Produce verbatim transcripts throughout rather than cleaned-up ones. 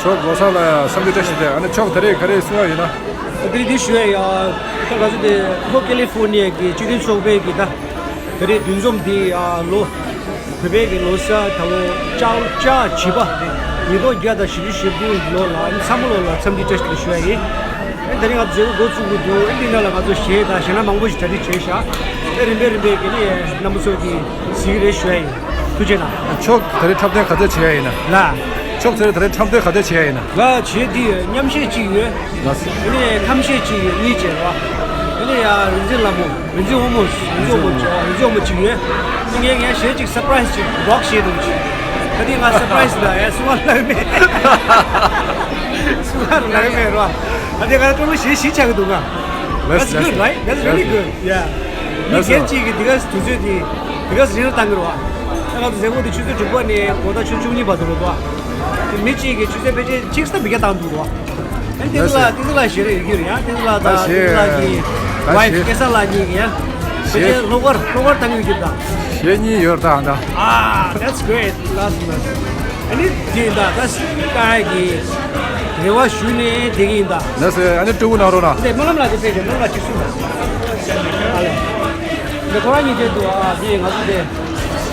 ལོ་གོང་ས་ལ་འཚམས་འདྲི་བཀྲ་ཤིས་བདེ་ལེགས། ཨ་ནི་མཆོག་ད་རེས་ག་རེ་གསུང་ཡ་ཡོད་ན། དེ་རིང་འདི་ཞུ་ཡ་ཡ། ད་ང་ཚོ་དེ་ལྷོ་ཀེ་ལི་ཧྥོ་ནི་ཡ་གི་སྤྱི་མཐུན་ཚོགས་པའི་གི་ད་ད་རེས་འདུ་འཛོམས་འདི་ལོ་བོད་པའི་གི་ལོ་གསར་ད་ལོ་ལྕགས་ལྕགས་བྱིས་པ་ཉིས་སྟོང་བརྒྱ་དང་བཞི་བཅུ་ཞེ་དགུ་ལོ་ལ་ཨ་ནི་ཚང་མ་ལོ་ལ་འཚམས་འདྲི་བཀྲ་ཤིས་བདེ་ལེགས་ཞུ་ཡ་ཡིན། ཨ་ནི་ད་རིང་ང་ཚོ་མཛད་སྒོ་འགོ་བཙུགས་དགོས་འདུག་ཨ་ནི་འདི་ནང་ལ་ང་ཚོ་གཞས་དང་གཞས་སྣ་མང་པོ་ཞིག་གྲ་སྒྲིག་བྱས་ཤག་ཨ་རིམ་པས་རིམ་པས་གི་ནི་རྣམ་པ་ཚོ་གི་གཟིགས་ཀྱི་རེད་ཞུ་ཡ་ཡིན། ཐུགས་རྗེ་གནང་། མཆོག་ད་རེས་འཁྲབ་སྟོན་ག་ཚོད་བྱེད་ཡ་ཡིན་ན། ལ། མཆོག་ད་རེས་ད་རེས་འཁྲབ་སྟོན་ག་ཚོད་བྱེད་ཡ་ཡིན་ན། ལ་བྱེད་འདི་མཉམ་གཞས་གཅིག་ཡོད། ལགས་སོ། དེ་ནས་ཁམས་གཞས་གཅིག་ཡོད། གཉིས་བྱས་རོགས། དེ་ནས་ཡ་རིག་འཛིན་ལྷ་མོ་རིག་འཛིན་དབང་མོ་རིག་འཛིན་དབང་མོ་བྱས་རིག་འཛིན་དབང་མོ་གཅིག་ཡོད། དེ་ངས་ངས་གཞས་གཅིག་སར་པ་རའི་སི་གཅིག་རོག་གཞས་འདུག་ཅིག་ད་དེ་ང་སར་པ་རའི་སི་ལ་ཡ་སུ་ག་ལབ་མེད། སུ་ག་ལབ་མེད་རོགས། ད་དེ་ང་ཀྲོང་གཞས་གཞས་ཆགས་ཀྱི་འདུག་ང་། That's good, right? That's really good. Yeah. མི་སྒེར་གཅིག་གིས་འདི་ག་དུས་ཚོད་འདི་འདི་ག་རིང་ལ་བཏང་གི་རེད་བ། ད་ང་ཚོ་མཛད་སྒོ་འདི་ཆུ་ཚོད་དྲུག་པ་ནས་དགོང་དག་ཆུ་ཚོད་བཅུ་གཉིས་བར་དུ་རེད་དོ། དེ་མི་གཅིག་གིས་ཆུ་ཚོད་ཕལ་ཆེར་གཅིག་ཙམ་མི་བརྒྱ་བཏང་འདུག་རེད་བ། ཨ་ནི་བསྟན་འཛིན་ལགས་བསྟན་འཛིན་ལགས་ཞེ་རེ་ཡོད་ཀྱི་རེད་ཡ། བསྟན་འཛིན་ལགས་དང་བསྟན་འཛིན་ལགས་ཀྱི་ཝའི་ཕི་སྐལ་བཟང་ལགས་གཉིས་ཀྱིས་ཡ། ཕལ་ཆེར་ལྷོ་ཁར་ལྷོ་ཁར་བཏང་གི་ཡོད་ཀྱི་རེད་ད། གཞས་གཉིས་ཡོད་རེད་ད་ཨ་ད། Ah, that's great. That's nice. ཨ་ནི་དེ་ཡིན་ད། ད་སི་ཀ་ཡ་གི་རེ་བ་ཞུས་ནས་བསྡད་ཀྱི་ཡིན་ད། ལགས་སོ། ཨ་ནི་སྤྲོ་པོ་གནང་རོགས་གནང་། དེ་སྨོན་ལམ་ལ་དེ་ཕེབས་ཀྱི་སྨོན་ལམ་གཅིག་གསུངས་པ། ཨ་ལས། འདི་ཁོ་རང་གཉིས་དེ་འདུག་ཨ་དེ་ང་ཚོ་དེ་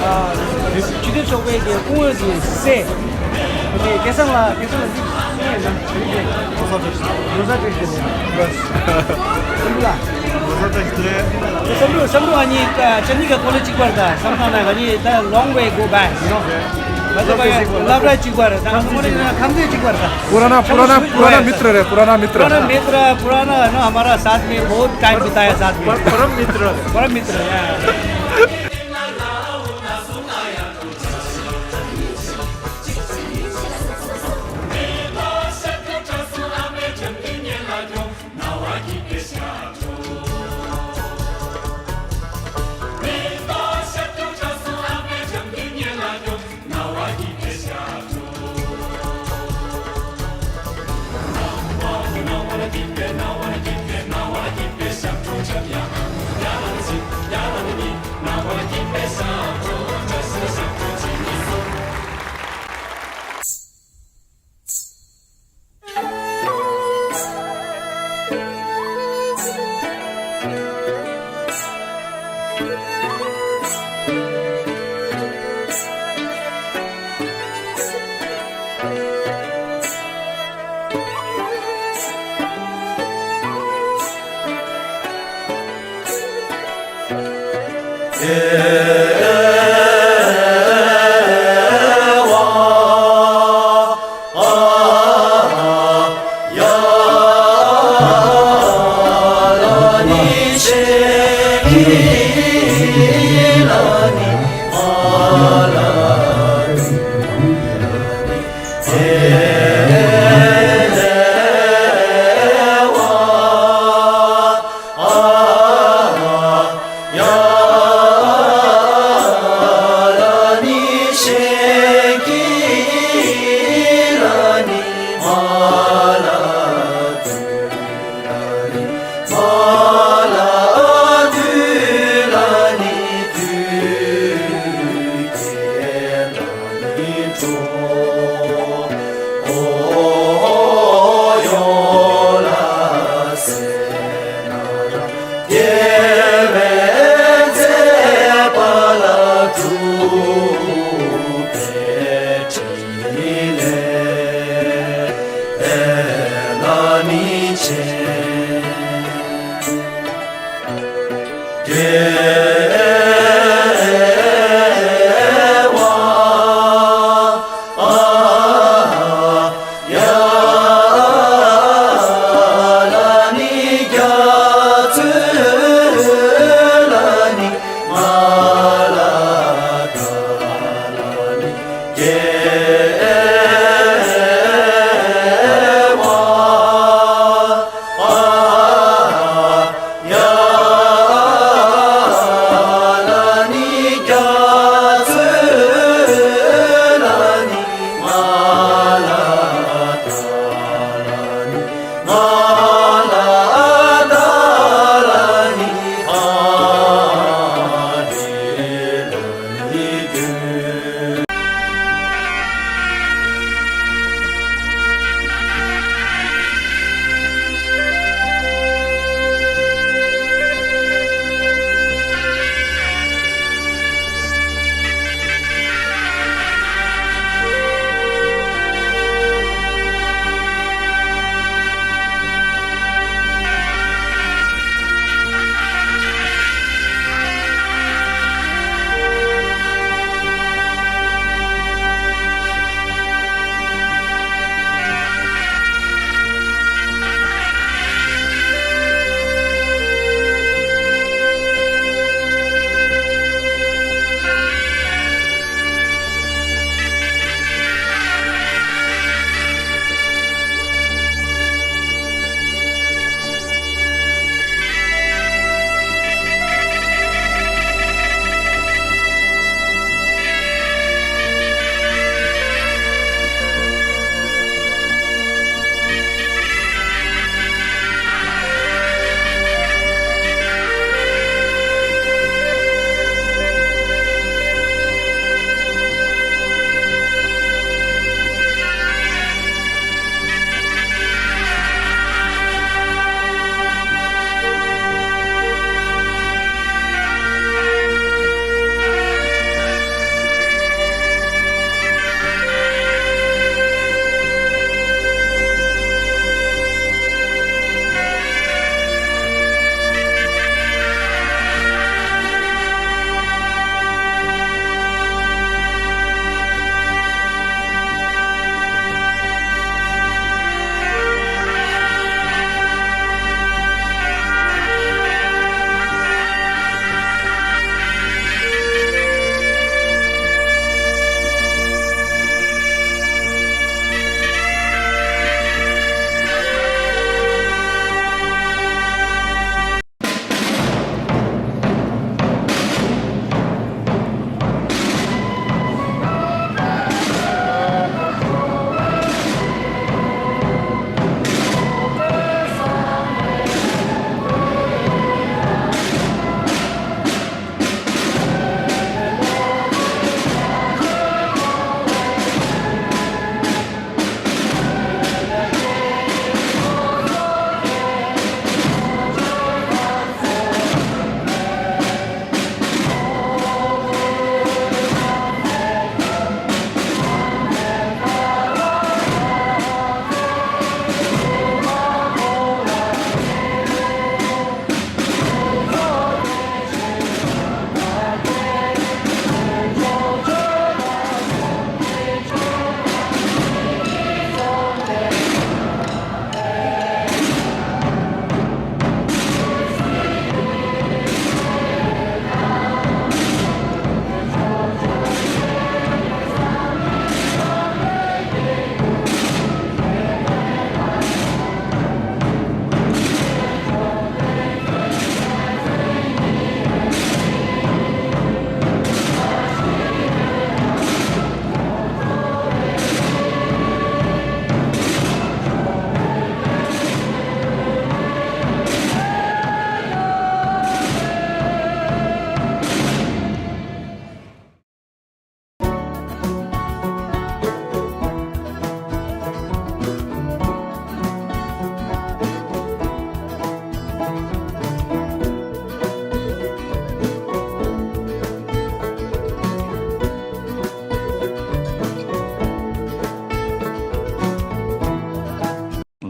ཨ་སྤྱི་མཐུན་ཚོགས་པའི་གི་སྐུ་ངོ་གི་སྲས་དེ་སྐལ་བཟང་ལགས། སྐལ་བཟང་ལགས་འདི་སུ་ཡིན་ན་དེ་གི་ལོ་གསར་བཀྲ་ཤིས་བདེ་ལེགས། ལོ་གསར་བཀྲ་ཤིས་བདེ་ལེགས། བསམ་གྲུབ་ལགས། ལོ་གསར་བཀྲ་ཤིས་བདེ་ལེགས། བསམ་གྲུབ་བསམ་གྲུབ་ཨ་ནི་ཅ་ནི་ག་ཀོ་ལེ་གཅིག་པ་རེད་ད། བསམ་གྲུབ་ཨ་ནི་ད་long way go back, you know. ང་ཚོ་བ་ཡ་སློབ་གྲྭ་གཅིག་པ་རེད་ད། ང་ཚོ་ཁོ་རང་ཁང་ཚན་གཅིག་པ་རེད་ད། पुराना पुराना पुराना मित्र है, पुराना मित्र। पुराना मित्र, पुराना है ना हमारा साथ में बहुत टाइम बिताया साथ में। परम मित्र। परम मित्र, या।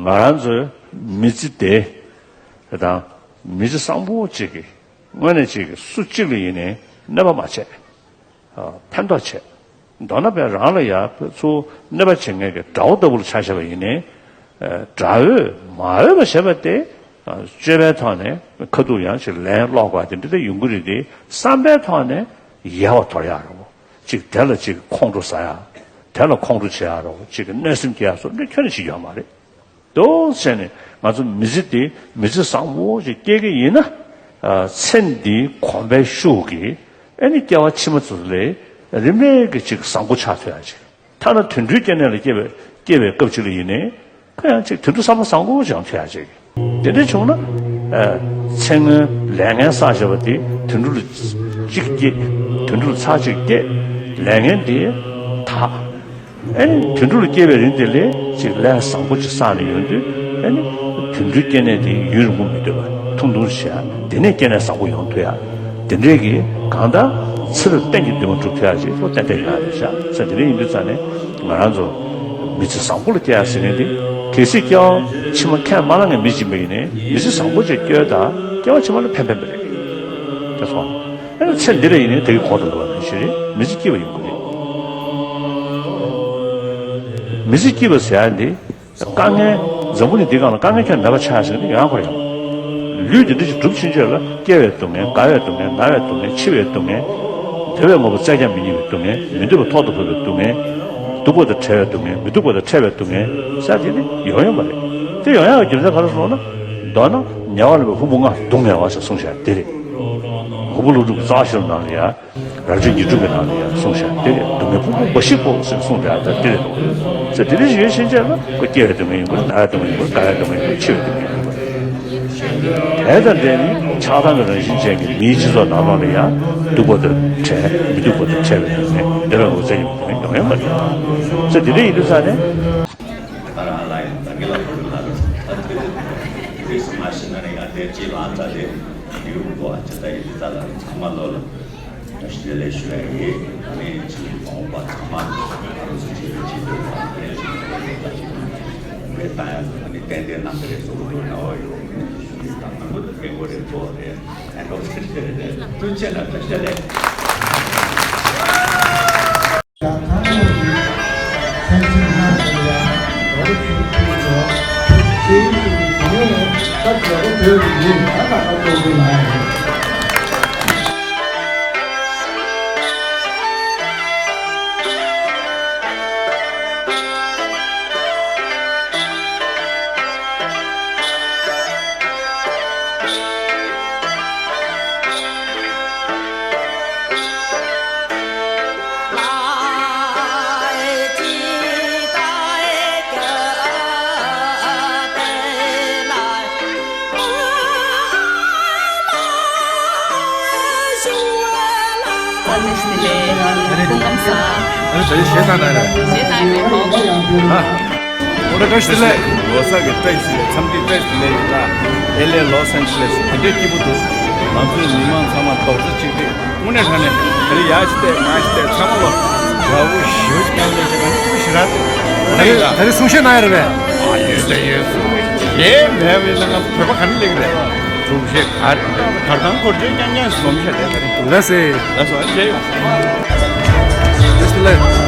ང་རང་ཚོའི་མི་ཚེ་དེ་དང་མི་ཚེ་བཟང་པོ་གཅིག་གི་དངོས་གནས་གཅིག་གི་སུ་གཅིག་ལ་ཡིན་ནའི་གནོད་པ་མ་བྱས། ཨ། ཕན་ཐོགས་བྱས། མདོར་ན་བས་རང་ལ་ཡ་ཚུར་གནོད་པ་བྱེད་མཁན་གྱི་དགྲ་བོ་ལྟ་བུ་ལ་ཆ་བཞག་པ་ཡིན་ནའི། ཨ། དགྲ་བོས་མ་འོས་པ་བྱས་པ་དེ། ཨ། སྤྱོད་པའི་ཐོག་ནས་ཁ་ཐུག་ཡང་ཅིག་ལན་སློག་དགོས་དེ་འདྲ་དེ་ཡོང་གི་རེད་དེ། བསམ་པའི་ཐོག་ནས་ཡལ་བ་དོར་ཡག་རེད་བོ། ཅིག་དེ་ལ་ཅིག་ཁོང་ཁྲོ་ཟ་ཡག་དེ་ལ་ཁོང་ཁྲོ་བྱེད་ཡག་རེད་བོ། ཅིག་གི་གནོད་སེམས་སྐྱེ་ཡག་སོགས་འདི་ཁྱོན་ནས་བྱེད་རྒྱུ་ཡོད་མ་རེད། འདུག་བྱས་ནས་ང་ཚོ་མི་ཚེ་འདི་མི་ཚེ་བཟང་པོ་ཞིག་སྐྱེལ་གྱི་ཡིན་ན། ཨ། ཚེ་འདིའི་གོམས་པའི་ཤུགས་ཀྱིས་ཨ་ནི་སྐྱེ་བ་ཕྱི་མ་ཚོ་ལས་རིམ་པས་ཀྱི་ཅིག་བཟང་པོ་ཆགས་ཐུབ་ཡག་ཅིག་ཐ་ན་དུད་འགྲོའི་སྐྱེ་གནས་ལ་སྐྱེ་བའི་སྐྱེ་བའི་སྐབས་ཅིག་ལ་ཡིན་ནའི་ཁོ་ཡང་ཅིག་དུད་འགྲོ་བསམ་པ་བཟང་པོ་ཅིག་ཡང་ཐུབ་ཡག་ཅིག་དེ་འདྲ་བྱུང་ན། ཨ། ཚེ་སྔོན་ལས་ངན་བསགས་བྱས་པ་དེ་དུད་འགྲོ་ལ་གཅིག་སྐྱེས། དུད་འགྲོ་ལ་ཚར་གཅིག་སྐྱེས། ལས་ངན་དེ་དག་ཨེ་ནི་དུད་འགྲོ་ལ་སྐྱེ་བའི་རིང་དེ་ལས་ཅིག་ལས་བཟང་པོ་ཅིག་བསགས་ནས་ཡོང་དུས། ཨེ་ནི་དུད་འགྲོའི་སྐྱེ་གནས་དེ་ཡུན་རིང་པོ་མི་སྡོད་པ་ཐུང་ཐུང་བྱས། དེ་ནས་སྐྱེ་གནས་བཟང་པོ་ཡོང་ཐུབ་ཡག་དེ་འདྲས་ཀྱི་གང་ལྟར་ཚེ་རབས་གཏན་གྱི་འདུན་མ་འགྲུབ་ཐུབ་ཡག་ཅིག་ལོ་ཏན་ཏན་ཡོང་ཡག་རེད་ཤག་ཚེ་འདི་འདྲས་ཡིན་དུས་ཙང་ནས་ང་རང་ཚོ་མི་ཚེ་བཟང་པོ་ལ་སྐྱེལ་ཡག་ཟེར་མཁན་དེ། གལ་སྲིད་སྐྱེ་བ་ཕྱི་མ་ཁས་མ་བླངས་མཁན་མི་ཅིག་ཡིན་པ་ཡིན་ནའི་མི་ཚེ་བཟང་པོ་ཅིག་སྐྱེལ་དང་སྐྱེ་བ་ཕྱི་མ་ལ་ཕན་ཕན་པ་རེད། དེ་སོང་། ཨ་ནི་ཚེ་འདི་ལ་ཡིན་ནའི་དེ་གི་གོང་དུ་འགྲོ་བ་ནང་བཞིན་རེད། མི་ཚེ་སྐྱིད་པ་ཡོང་གི་རེད། མི་ཚེ་སྐྱིད་པ་ཟེར་ཡ་འདི་དཀའ་ངལ། འཛམ་བུ་གླིང་འདིའི་སྒང་ལ་དཀའ་ངལ་ཁྱོན་མེད་པ་ཆགས་ཟེར་ནི་ཡོང་ཡག་ཁོ་རང་ཡོད་མ་རེད། ལུས་འདི་འདྲ་ཞིག་གྲུབ་ཕྱིན་ཆད་ལ་སྐྱེ་བའི་སྡུག་བསྔལ། རྒ་བའི་སྡུག་བསྔལ། ན་བའི་སྡུག་བསྔལ། འཆི་བའི་སྡུག་བསྔལ། བདེ་བའི་དངོས་པོ་བཙལ་ཀྱང་མི་རྙེད་པའི་སྡུག་བསྔལ། མི་འདོད་པ་ཐོག་ཏུ་བབས་པའི་སྡུག་བསྔལ། སྡུག་པ་དང་བྲལ་བའི་སྡུག་བསྔལ། མི་སྡུག་པ་དང་ཕྲད་པའི་སྡུག་བསྔལ་ཟེར་དེ་ནི་ཡོང་ཡོད་མ་རེད། དེ་ཡོང་ཡག་གི་རྒྱུ་མཚན་ག་རེ་སོང་ན། མདོར་ན་ཉེ་བར་ལུས་པའི་ཕུང་པོ་ལྔ་སྡུག་བསྔལ་བ་ཞེས་གསུངས་བཞག་དེ་རེད། ནོར་བུ་ཀླུ་སྒྲུབ་ཀྱི་རྩ་བ་ཤེས་རབ་ནང་ལ་ཡ། རབ་བྱུང་ཉེར་དྲུག་གི་ནང་ལ་ཡང་གསུངས་ཤག་དེ་ལས་སྡུག་བསྔལ་ཕུང་པོ་འབའ་ཞིག་གོ་ཟེར་གསུངས་པའི་ཨ་ད་དེ་རེད་དོ། ཟེར་དེ་འདྲ་ཞིག་ཡོད་ཕྱིན་ཆད་ལ་ཁོ་སྐྱེ་བའི་སྡུག་བསྔལ་ཡིན་དགོས། ན་བའི་སྡུག་བསྔལ་ཡིན་དགོས། རྒ་བའི་སྡུག་བསྔལ་ཡིན་དགོས། འཆི་བའི་སྡུག་བསྔལ་ཡིན་དགོས། དེ་དང་འབྲེལ་ནས་ཆགས་སྡང་གི་རང་བཞིན་ཅན་གྱི་མིའི་སྤྱི་ཚོགས་ནང་ལོགས་ལ་ཡང་སྡུག་པ་དང་བྲལ། མི་སྡུག་པ་དང་བྲལ་བའི་སྡུག་བསྔལ། བདེ་བའི་དངོས་པོ་བཙལ་མི་སྡུག་བསྔལ་ཡོང་ཡོད་མ་རེད། ཟེར་དེ་འདྲ་ཡིན་དུས་ཙང་ནས། ད་རང་ལ་ཡང་ད་གི་ལ་ཁོ་ལ་རེད། དེ་སུ་མ་ཤི་ན་ནི་ཡང་དེ་ཅི་ལ་ད་དེ་ཡུལ་གོ་ཨ་ཅི་ད་ཡི་ད་ལ་ཚང་མ་ལོ་ལ། བཀྲ་ཤིས་བདེ་ལེགས་ཞུ་ཡ་ཡིན། ཨ་ནི་ཅི་ཡིན་གོང་འོག་པ་ཚང་མ་ཨ་རོ་སུ་ཅི་ཡོད་ཅི་འདུག་ཨ་ནི་ཅི་ཡིན་གོང་འོག་པ་ཅི་འདུག་མེད་ད་ཡ། ཨ་ནི་ཏན་ཏན་ནང་གི་རེད་སོ་གོ་ཡོད་ན་འོ་ཡོད་ཨ་ནི་ཞུ་ཡིན། ད་ང་ཚོ་སྐད་འགོ་རེད་ཚོ་རེད། ཨ་ནི་ཐུགས་རྗེ་ཆེ་ན་བཀྲ་ཤིས་བདེ་ལེགས། ཨ་ནི་ད་རེས་གཞས་བཏང་ན་རེད། གཞས་བཏང་ཡོད་མེད་གོ། ཨ། འོ་ན་བཀྲ་ཤིས་བདེ་ལེགས། ལོ་གསར་གྱི་བཀྲ་ཤིས་བདེ་ལེགས། འཚམས་འདྲི་བཀྲ་ཤིས་བདེ་ལེགས་ཡིན་ད། ཨེ་ལེ་ལོས་ཨན་ཇི་ལེས་དེ་འདྲའི་སྐྱིད་པོ་འདུག་ང་ཚོའི་མི་མང་ཚང་མ་རྡོག་རྩ་གཅིག་སྒྲིལ། དངོས་གནས་དྲང་གནས་དེ་རིང་ཡར་ཅིག་བལྟས་མར་ཅིག་བལྟས་ཚང་མ་ལོ་དགའ་པོ་ཞེ་པོ་ཅིག་ཀྱང་ལས་ཀྱི་ང་ཚོ་ཞེ་དྲག་འདུག་ད་རེས་ད་རེས་གསུང་བཤད་གནང་ཡ་རེད་པས། ཨ་ཡོད་ད་ཡོད། གཞས་མེད་པ་ཡིན་ན་ང་ཚོ་བོད་པ་ག་ནས་སླེབས་ཀྱི་རེད། གསུང་བཤད་གར་གར་དང་སྐོར་བརྗོད་རྐྱང་རྐྱང་གསུང་བཤད་རེད་ད་རེས། ལགས་སེ། ལགས་སོ་ཨ་མཇལ་ཡོང་། བཀྲ་ཤིས་བདེ་ལེགས།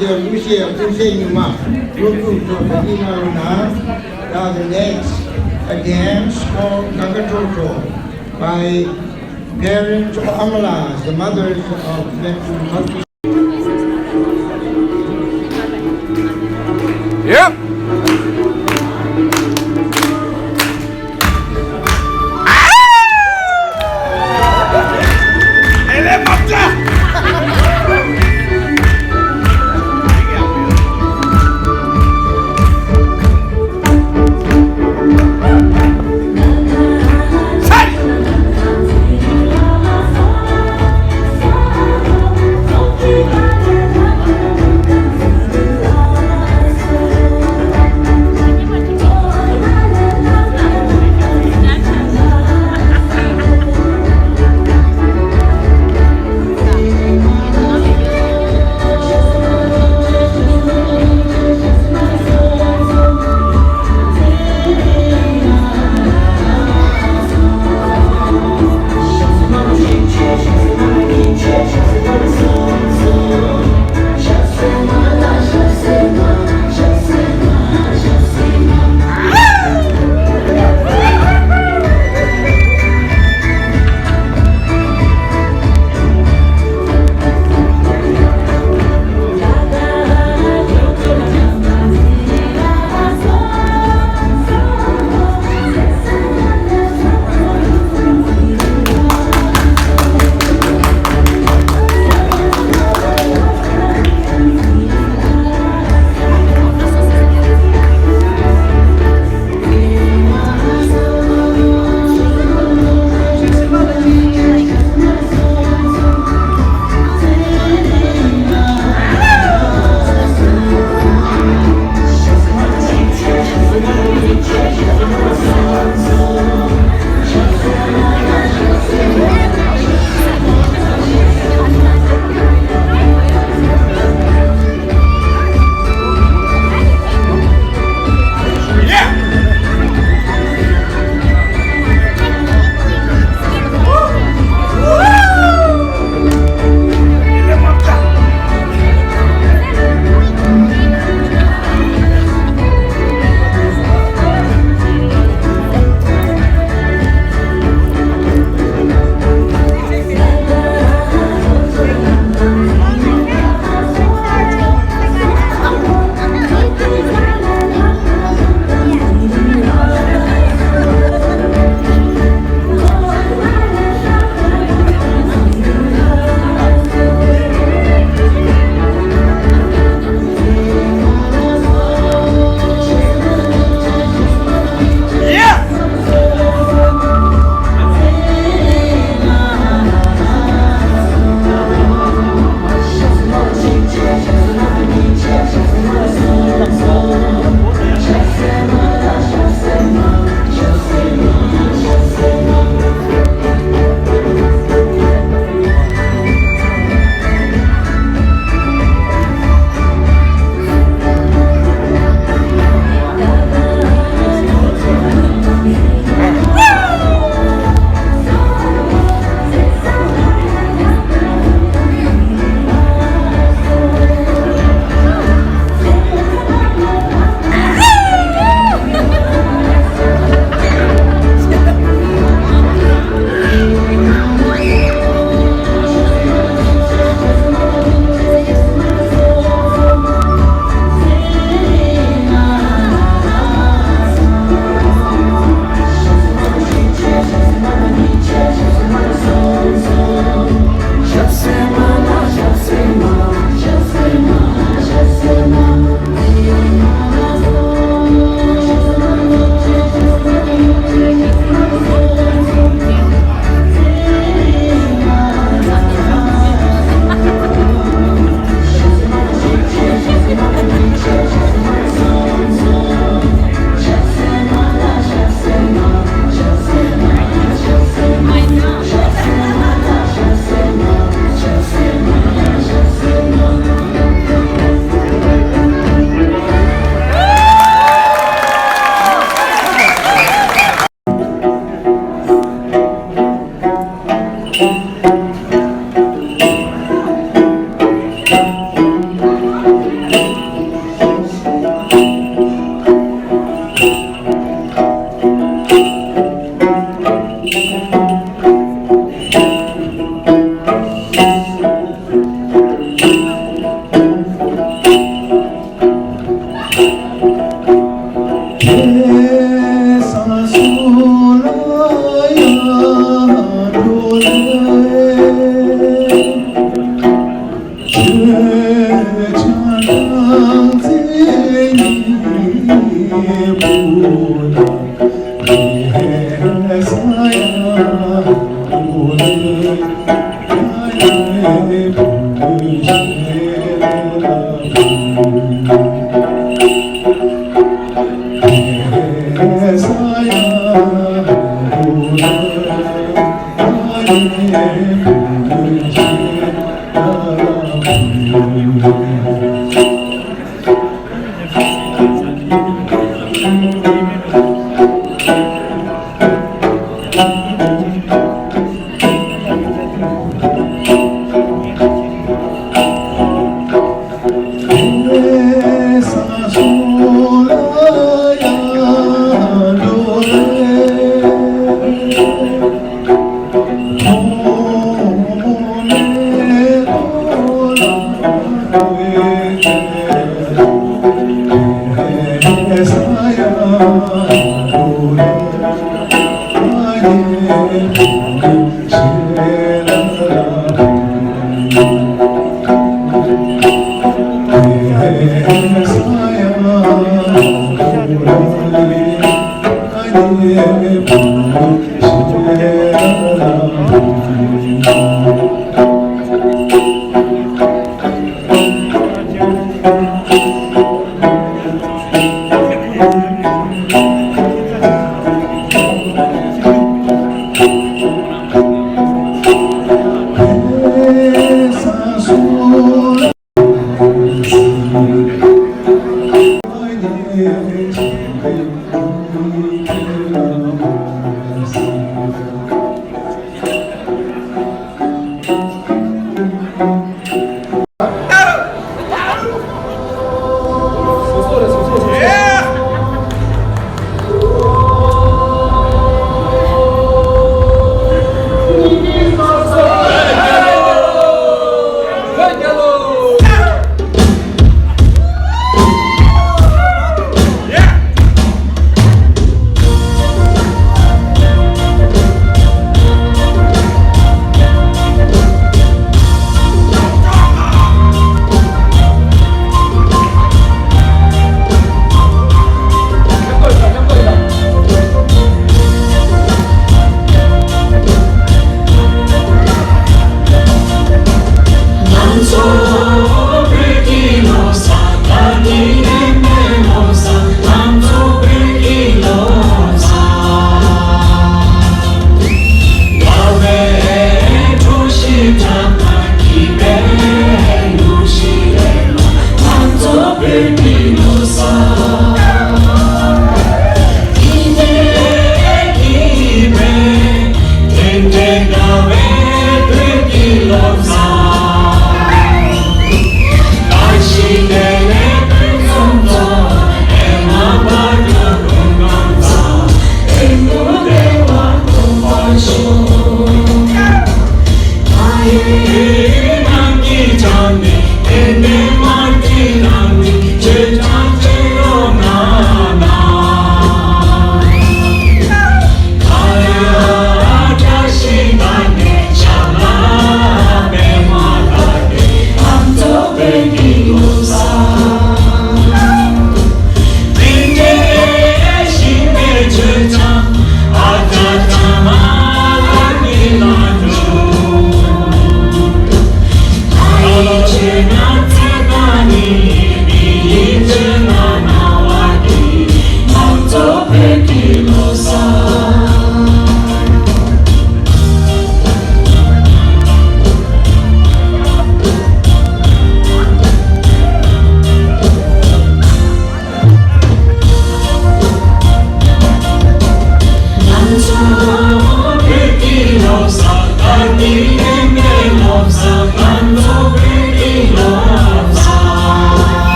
དེ་གླུ་གཞས་ཀུན་གསལ་ཉི་མ་སློབ་ཕྲུག་ཚོ་བོད་ཡིག་གནང་རོགས་གནང་། Now the next, a dance called Ganga Chokro by parents of Amalas, the mothers of Metro Hospital.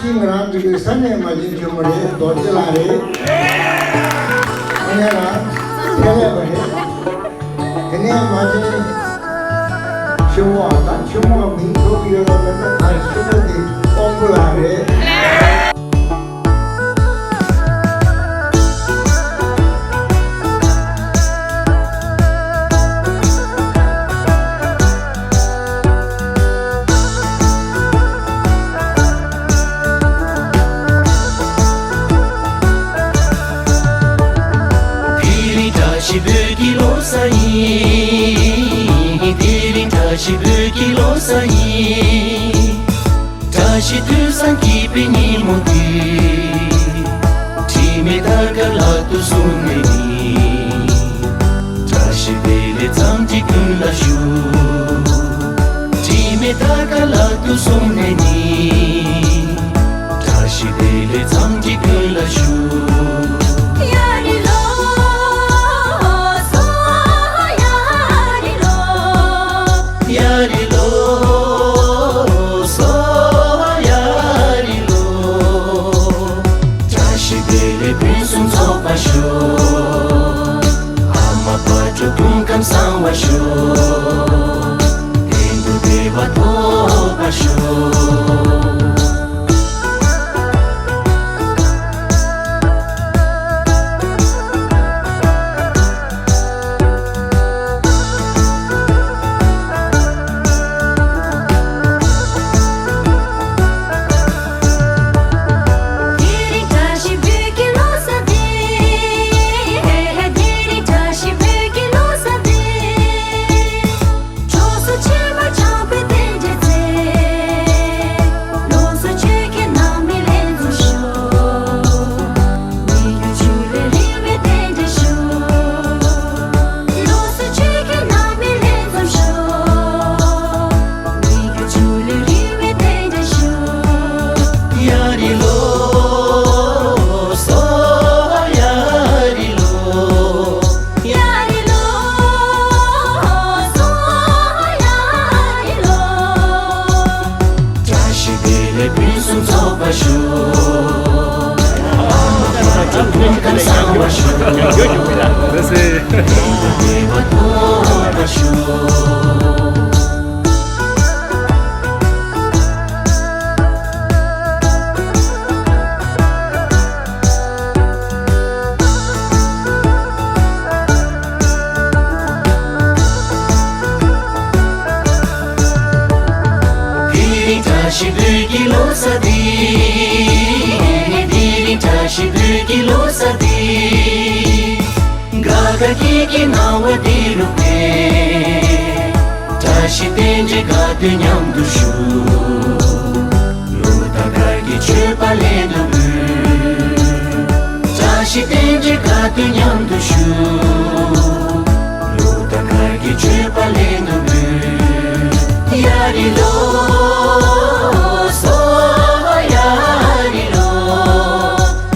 ཅིང་རང་འགྲིག་གི་ས་གནས་མ་བྱན་ཆེན་མོ་རེད། རྡོ་རྗེ་ལགས་རེད། ཨ་ནེ་རང་ཁས་ལེན་པ་རེད། དེ་ནས་མ་བྱན་ཆེན་མོ་ཨ་ད་ཆེན་མོ་མིང་ཐོགས་ཡོད་ལ་མེད་ན་ད་ཆེན་མོ་དེ་དབང་པོ་ལགས་རེད། དེ་རིང་བཀྲ་ཤིས་བོད་ཀྱི་ལོ་གསར་ཡིན། དེ་རིང་བཀྲ་ཤིས་བོད་ཀྱི་ལོ་གསར་ཡིན། བཀྲ་ཤིས་དུས་བཟང་སྐྱིད་པའི་ཉིན་མོ་འདི། དྲི་མེད་དར་དཀར་ལག་ཏུ་བཟུང་ནས་ནི། བཀྲ་ཤིས་བདེ་ལེགས་འཚམས་འདྲི་ཀུན་ལ་ཞུ། དྲི་མེད་དར་དཀར་ལག་ཏུ་བཟུང་ནས་ནི། བཀྲ་ཤིས་བདེ་ལེགས་འཚམས་འདྲི་ཀུན་ལ་ཞུ། ཡ་རི་ལོ། སོ་ཡ་རི་ལོ། ཡ་རི་ལོ། སོ་ཡ་རི་ལོ། བཀྲ་ཤིས་བདེ་ལེགས་ཕུན་སུམ་ཚོགས་པར་ཤོག། ཨ་མ་དཔལ་སྤྲུལ་སྐུ་ཁམས་བཟང་བར་ཤོག། གཏན་དུ་བདེ་བ་ཐོབ་པར་ཤོག། དེ་རིང་བཀྲ་ཤིས་སྤོས་ཀྱི་ལོ་གསར་འདི། དེ་རིང་བཀྲ་ཤིས་སྤོས་ཀྱི་ལོ་གསར་འདི། དགའ་དགའ་སྐྱིད་སྐྱིད་སྣང་བ་འདི་རུ་འཕེལ། བཀྲ་ཤིས་རྟེན་འབྲེལ་དགའ་སྟོན་མཉམ་དུ་ཞུ། བློ་དང་དཀར་གྱི་མཆོད་པ་ལེན་དུ་འབུལ། བཀྲ་ཤིས་རྟེན་འབྲེལ་དགའ་སྟོན་མཉམ་དུ་ཞུ། བློ་དང་དཀར་གྱི་མཆོད་པ་ལེན་དུ་འབུལ། ཡ་རི་ལོ་སོ། ཡ་རི་ལོ།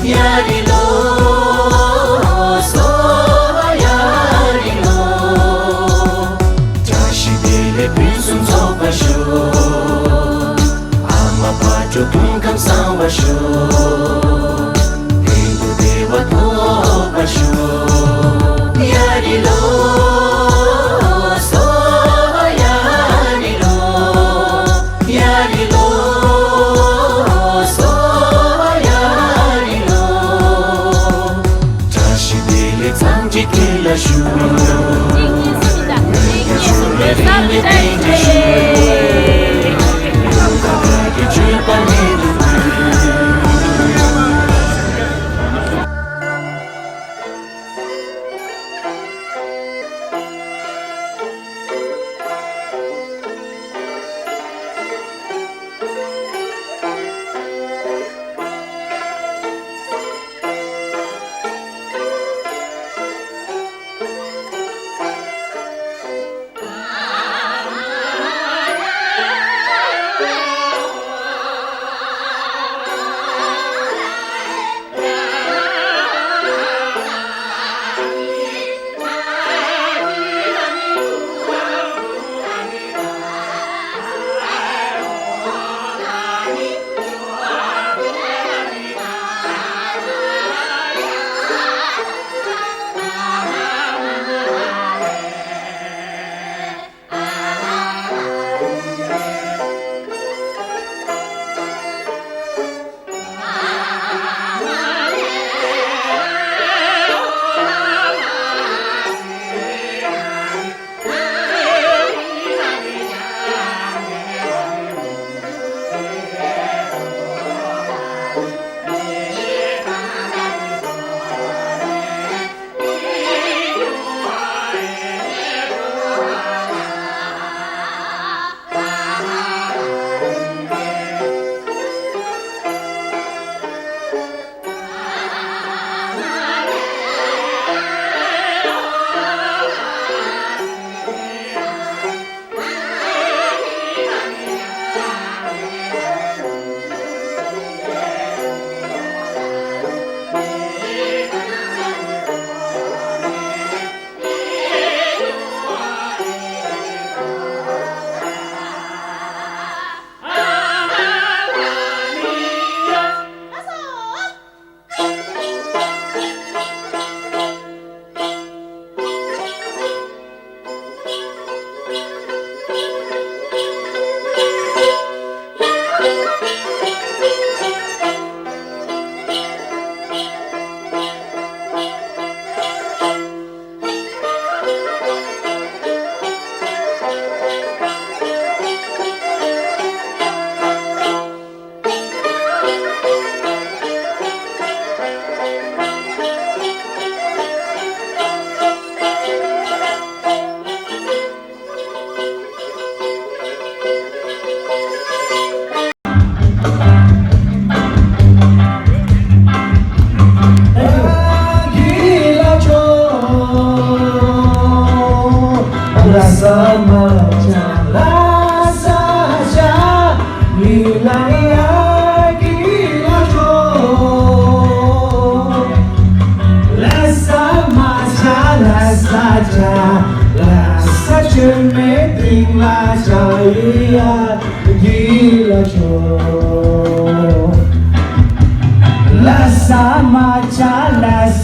ཡ་རི་ལོ་སོ། ཡ་རི་ལོ། བཀྲ་ཤིས་བདེ་ལེགས་ཕུན་སུམ་ཚོགས་པར་ཤོག། ཨ་མ་བག་དྲོ་སྐུ་ཁམས་བཟང་བར་ཤོག། ལྷན་དུ་བདེ་བ་ཐོབ་པར་ཤོག། ཡ་རི་ལོ་སོ། ཡ་རི་ལོ། ཡ་རི་ལོ་སོ། ཡ་རི་ལོ། བཀྲ་ཤིས་བདེ་ལེགས་ཚང་གཅིག་དེ་ལ་ཞུ།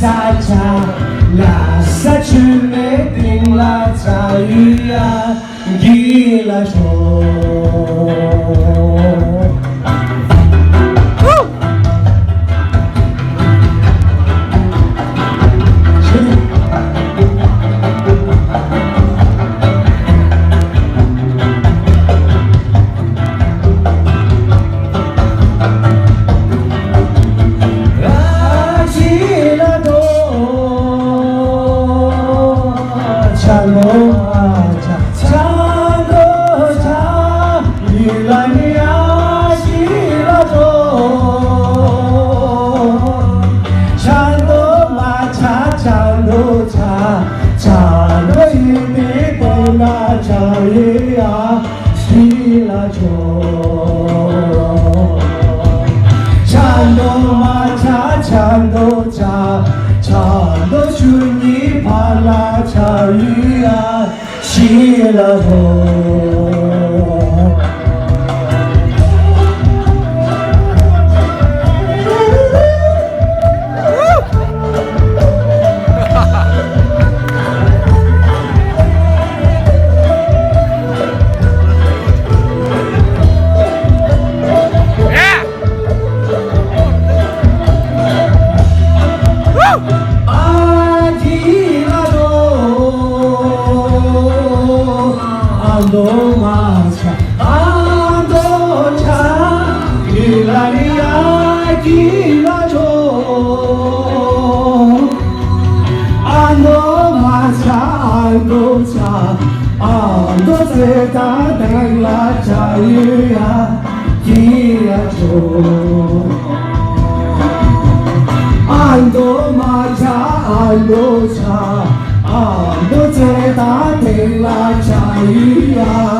ས་ཆ་ལ་ས་ཆུ་མེ་སྟེང་ལ་ཚ་ཡུལ་ཡ་གི་ལ་ཆོ། ཤིང་ལ་ཆོ། ཆ་མདོ་མ་ཆ་ཆ་མདོ་ཆ། ཆ་མདོ་ཆུ་གཉིས་ཕར་ལ་ཆ་ཡུལ་ཡ་ཤིང་ལ་ཆོ། ཨ་མདོ་མ་ཆ་ཨ་མདོ་ཆ། ཨ་མདོ་རྩེ་དང་དེང་ལ་ཆ་ཡུལ་ཡ་གི་ཡ་ཆོ། ཨ་མདོ་མ་ཆ་ཨ་མདོ་ཆ། ཨ་མདོ་རྩེ་དང་དེང་ལ་ཆ་ཡུལ་ཡ།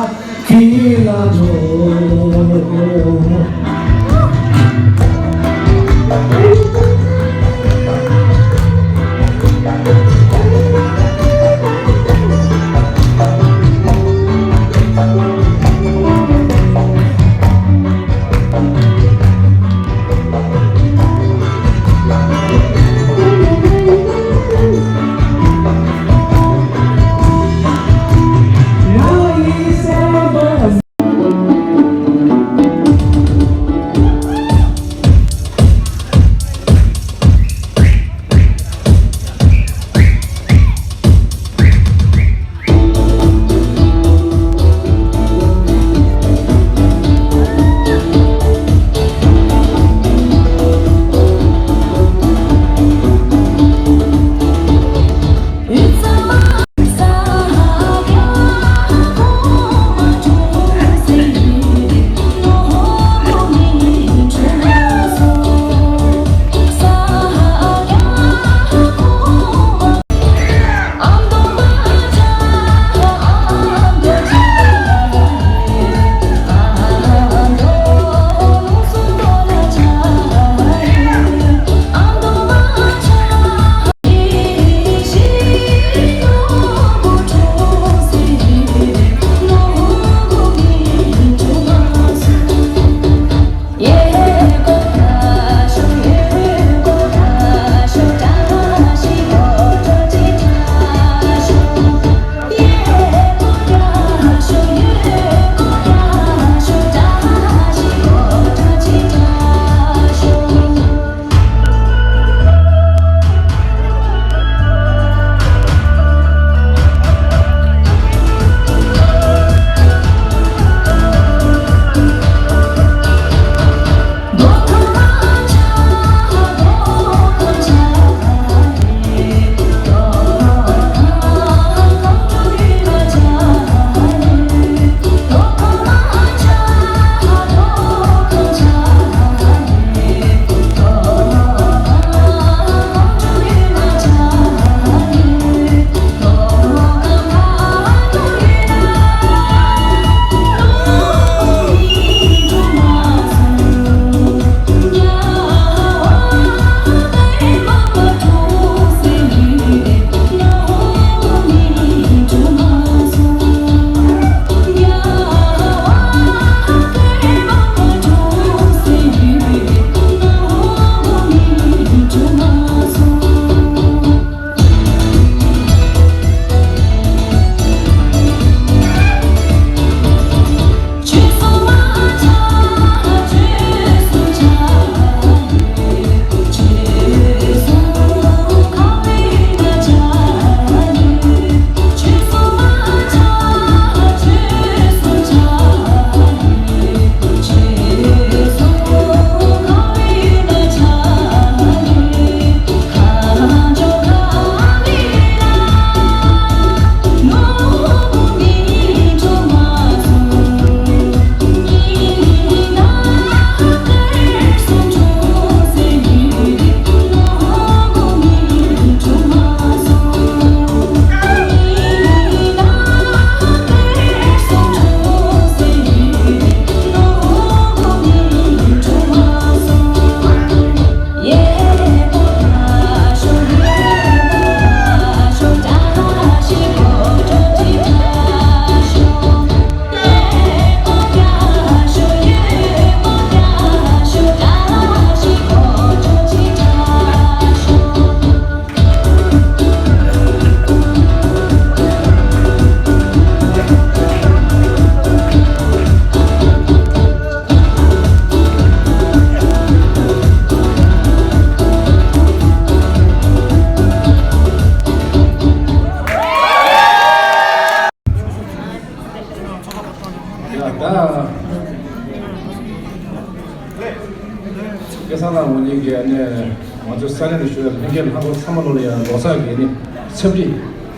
ཚང་ལ་ངོ་ཉིད་ཀྱི་ཨ་ནི་ང་ཚོ་ས་གནས་དུ་བཞུགས་པའི་ལྷན་རྒྱས་ལྷག་པར་ཚང་མ་ལོ་ལ་ཡང་ལོ་གསར་གྱི་ཨ་ནི་འཚམས་འདྲི་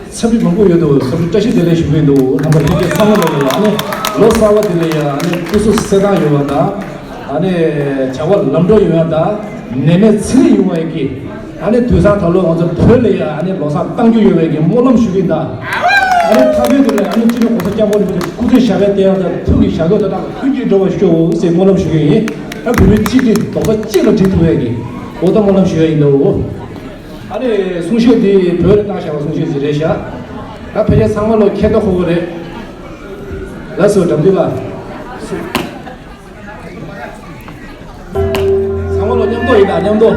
འཚམས་འདྲི་མང་པོ་ཡོད་འདུག་འཚམས་འདྲི་བཀྲ་ཤིས་བདེ་ལེགས་ཞུ་གི་འདུག་རྣམ་པ་ལྷན་རྒྱས་ཚང་མ་ལོ་ལ་ཡང་ཨ་ནི་ལོ་གསར་པ་འདི་ལ་ཡང་ཨ་ནི་སྐུ་གཟུགས་གསལ་ཐང་ཡོང་བ་དང་ཨ་ནི་བྱ་བ་ལམ་འགྲོ་ཡོང་བ་དང་ནད་མེད་ཚེ་རིང་ཡོང་བའི་གི་ཨ་ནི་དུས་བཟང་ད་ལོ་ང་ཚོ་བོད་ལ་ཡང་ཨ་ནི་ལོ་གསར་གཏང་རྒྱུ་ཡོད་པའི་གི་སྨོན་ལམ་ཞུ་གི་ཡིན་ད། ཨ་ནི་མཐའ་དོན་དུ་ལ་ཨ་ནི་སྤྱི་ནོར་གོང་ས་སྐྱབས་མགོན་རིན་པོ་ཆེ་སྐུ་ཚེ་ཞབས་པད་བརྟན་ཡག་དང་ཐུགས་ཀྱི་བཞེད་དགོངས་དེ་དག་ལ་མཐུན་རྐྱེན་འགྲོ་བར་ཤོག་ཟེར་སྨོན་ལམ་ཞུ་གི་ཡིན། ཨ་བོད་མི་གཅིག་སྒྲིལ་རྡོག་རྩ་གཅིག་ལ་སྒྲིལ་ཐུབ་པའི་གི་འོ་ད་སྨོན་ལམ་ཞུ་ཡ་ཡིན་ད། ཨ་ནི་གསུང་བཤད་འདི་བོད་ལ་བཏང་བཞག་པ་གསུང་བཤད་ཅིག་རེད་ཤག་ད་ཕལ་ཆེར་ཚང་མ་ལོ་མཁྱེན་རྟོགས་ཁོ་གོ་རེད། ལགས་སོ་དགྲ་འདུལ་ལགས། ཚང་མ་ལོ་མཉམ་དུ་ཡིན་ད་མཉམ་དུ།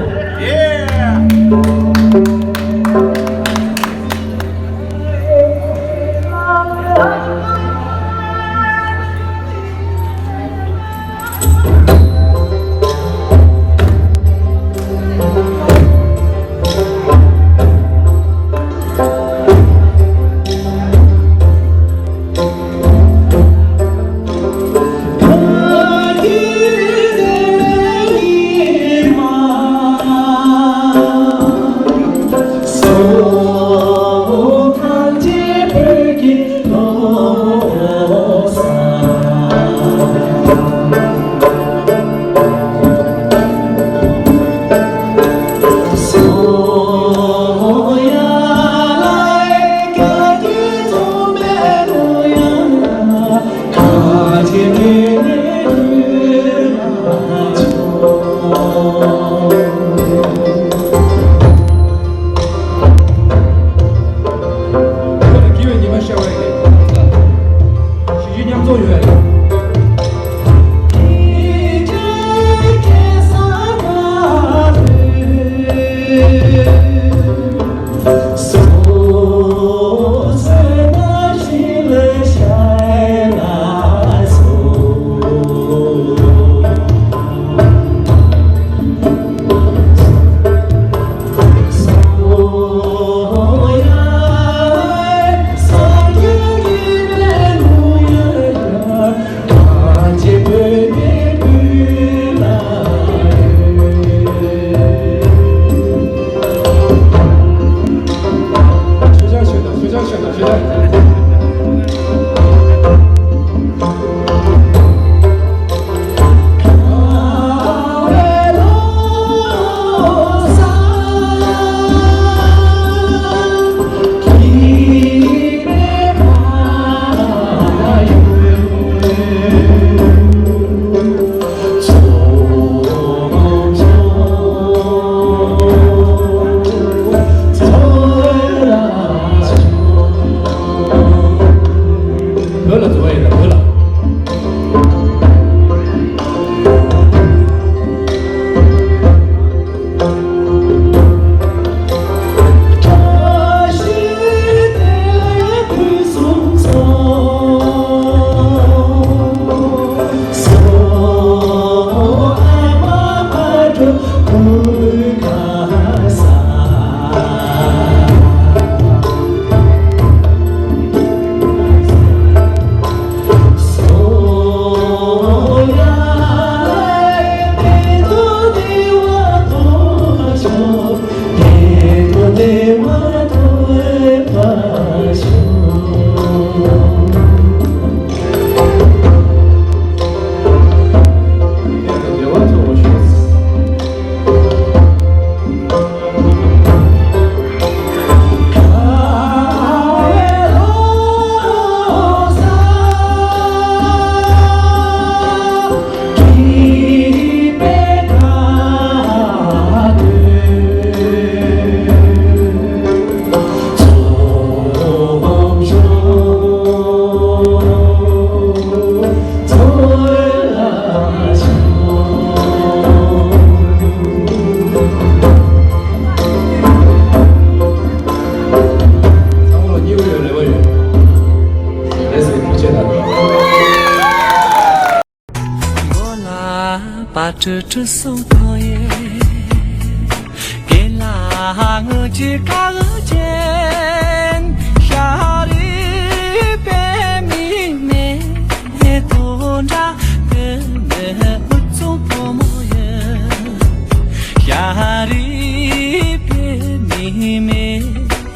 ཨ་རི་པའི་མི་མེད་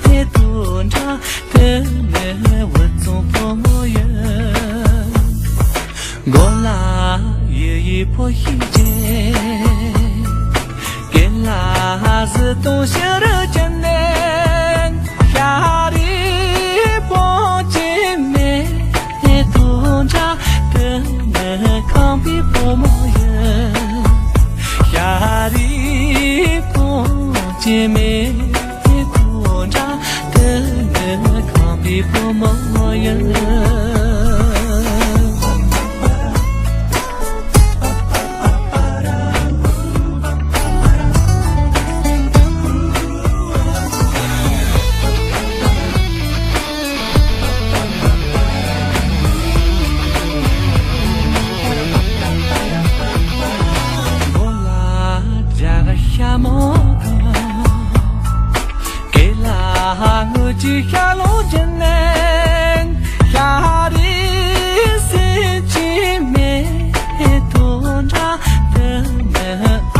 དུད་འགྲོ་དེ་ནི་འུ་ཚོ་བུ་མོ་ཡིན། མགོ་ལ་གཡུ་ཡི་ཕོ་ཤི་ཅན། སྐེ་ལ་གཟི་དུང་ཕྱུར་ཅན་ནས། ཤ་རི་པོ་ཅི་མེད་དུད་འགྲོ་དེ་ནི་ཁམས་པའི་བུ་མོ་ཡིན། ཤ་རི་པོ་ཅི་མེད་དུད་འགྲོ་དེ་ནི་ཁམས་པའི་བུ་མོ་ཡིན། མགོ་ལ་འཇའ་ཤ་མོ་དང་། སྐེ་ལ་དངུལ་གྱི་ཤ་ལོ་ཅན་ནས། ཤ་རི་སེམས་ཅན་མེད་དུད་འགྲོ་དེ་ནི་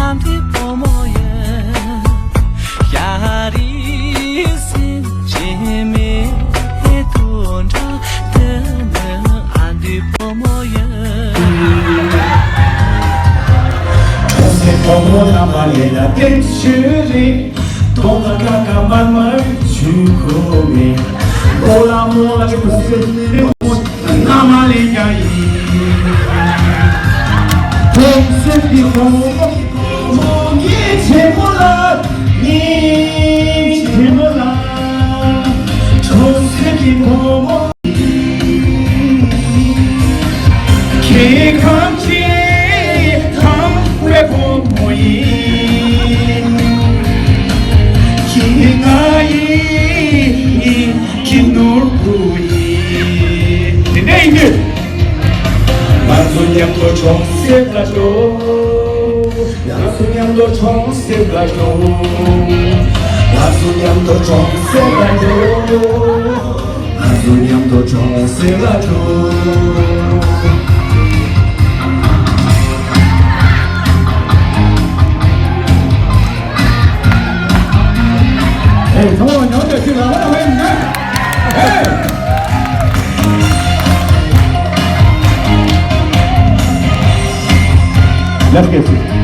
ཨ་མདོའི་བུ་མོ་ཡིན། ཤ་རི་སེམས་ཅན་མེད་དུད་འགྲོ་དེ་ནི་ཨ་མདོའི་བུ་མོ་ཡིན། ཁྲོ་སེ་བུ་མོ་རྣམ་པ་ལས་ལ་བསྟན་ཞུ་རེད། དོ་ལ་ཀ་ཀ་མར་མར་ཆུ་ཁོ་མེ། ཨོ་ལ་མོ་ལ་ཆུ་སེ་མེ་མོ། ན་མ་ལེ་ཉ་ཡི། ཁྲོ་སེ་གི་ཧོ་མོ་ངའི་ཆེ་མོ་ལ། ངའི་ཆེ་མོ་ལ། ཁྲོ་སེ་གི་ཧོ་མོ། ཁྱེད་ཁམས་ཀྱི་ཁམས་པའི་བུ་མོ་ཡིན། ཁྱེད་ང་ཡི་ཁྱི་ནོར་བུ་ཡིན། དེ་འདྲ་ཡིན་དུས། ང་ཚོ་མཉམ་དུ་ཁྲོ་སེ་ལ་འགྲོ། ང་ཚོ་མཉམ་དུ་ཁྲོ་སེ་ལ་འགྲོ། ང་ཚོ་མཉམ་དུ་ཁྲོ་སེ་ལ་འགྲོ། ང་ཚོ་མཉམ་དུ་ཁྲོ་སེ་ལ་འགྲོ། ཧེ། ཚང་མ་མཉམ་དུ་ཁྲོ་སེ་ལ་འགྲོ། ཧེ། Let's get it.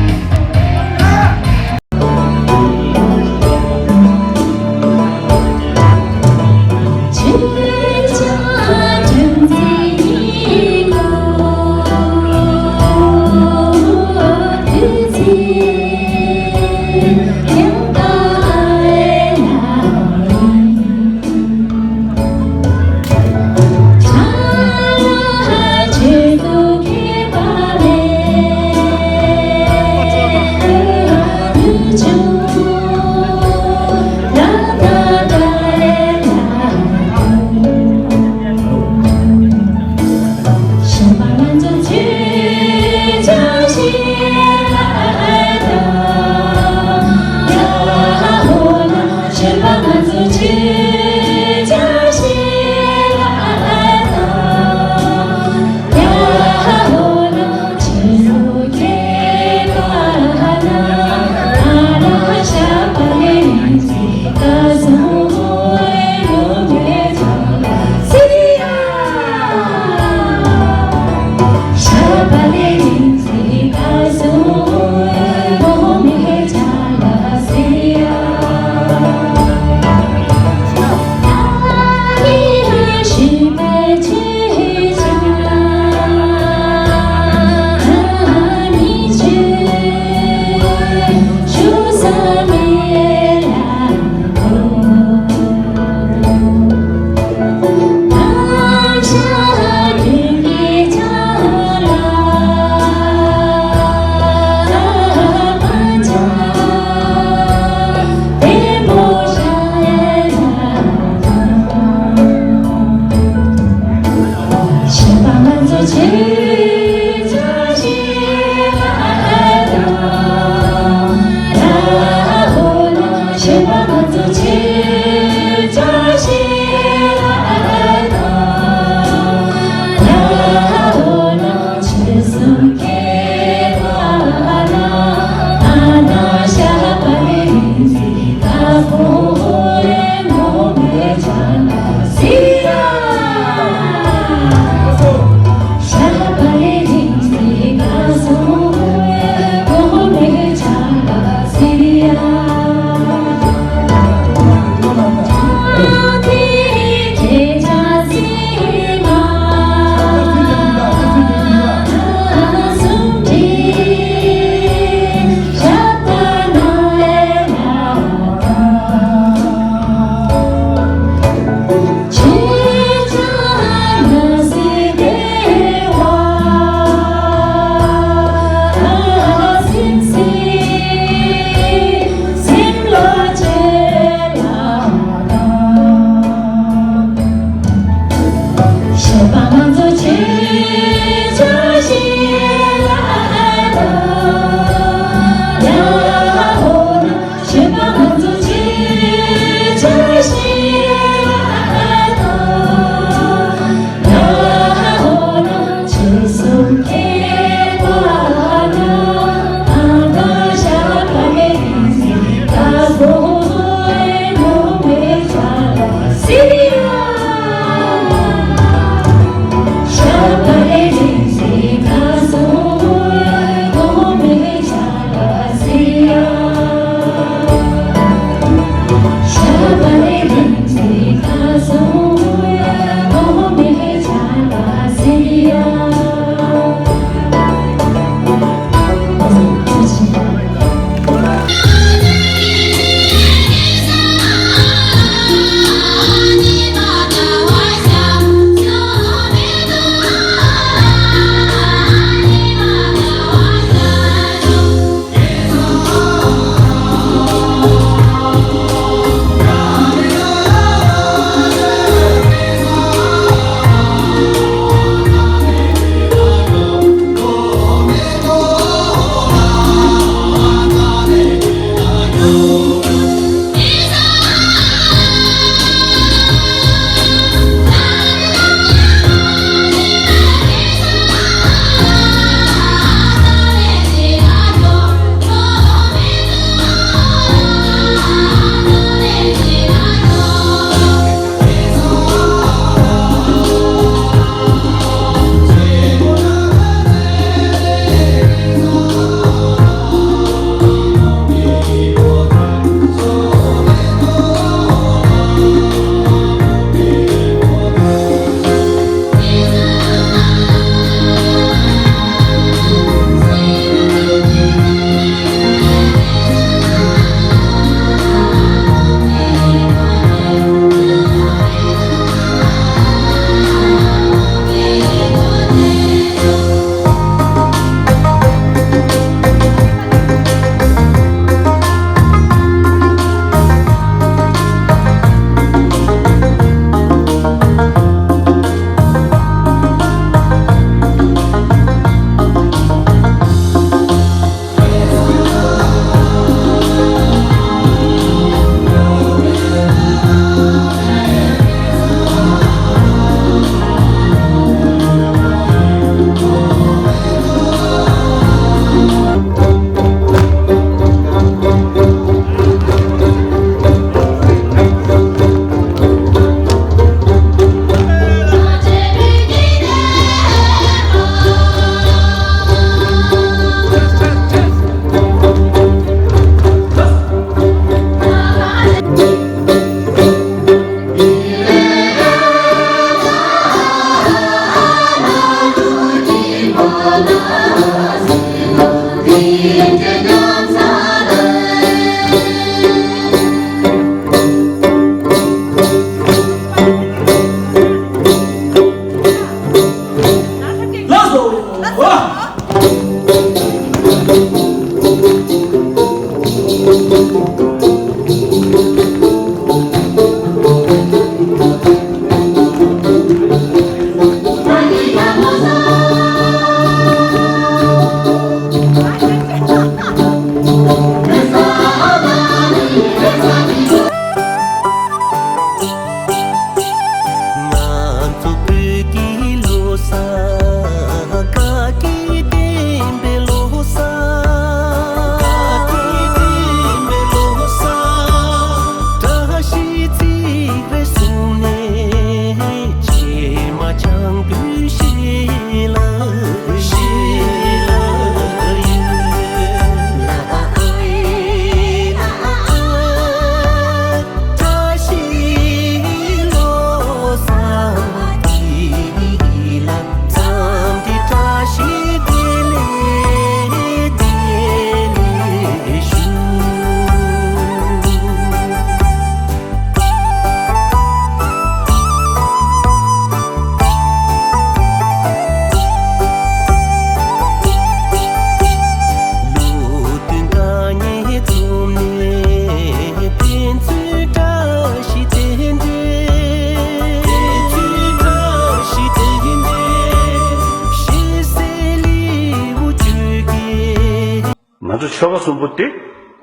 ང་ཚོ་ཆོལ་ཁ་གསུམ་པོ་དེ་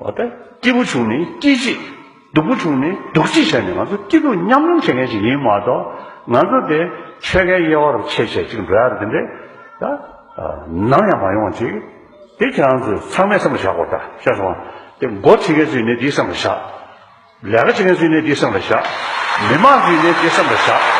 འོ་ད་སྐྱིད་པོ་བྱུང་ནས་སྐྱིད་ཅིག་སྡུག་པོ་བྱུང་ནས་སྡུག་ཅིག་བྱས་ནས་ང་ཚོ་སྐྱིད་སྡུག་མཉམ་མྱོང་བྱེད་མཁན་ཞིག་ཡིན་མ་གཏོགས། ང་ཚོ་དེ་ཆོལ་ཁའི་དབྱེ་བ་རུ་ཕྱེ་བྱས་ཅིག་འགྲོ་ཡ་རེད། དེ་འདྲའི་ད་ནམ་ཡང་མ་ཡོང་བ་ཅིག་དེ་ཁྱེད་རང་ཚོས་ཚང་མས་བསམ་བློ་བཞག་དགོས། ད་ཤེས་སོང་བ། དེ་འགོ་ཁྲིད་མཁན་ཚོས་ནས་དེ་བསམ་བློ་བཞག་ལས་ཀ་བྱེད་མཁན་ཚོས་ནས་དེ་བསམ་བློ་བཞག་མི་མང་ཚོས་ནས་དེ་བསམ་བློ་བཞག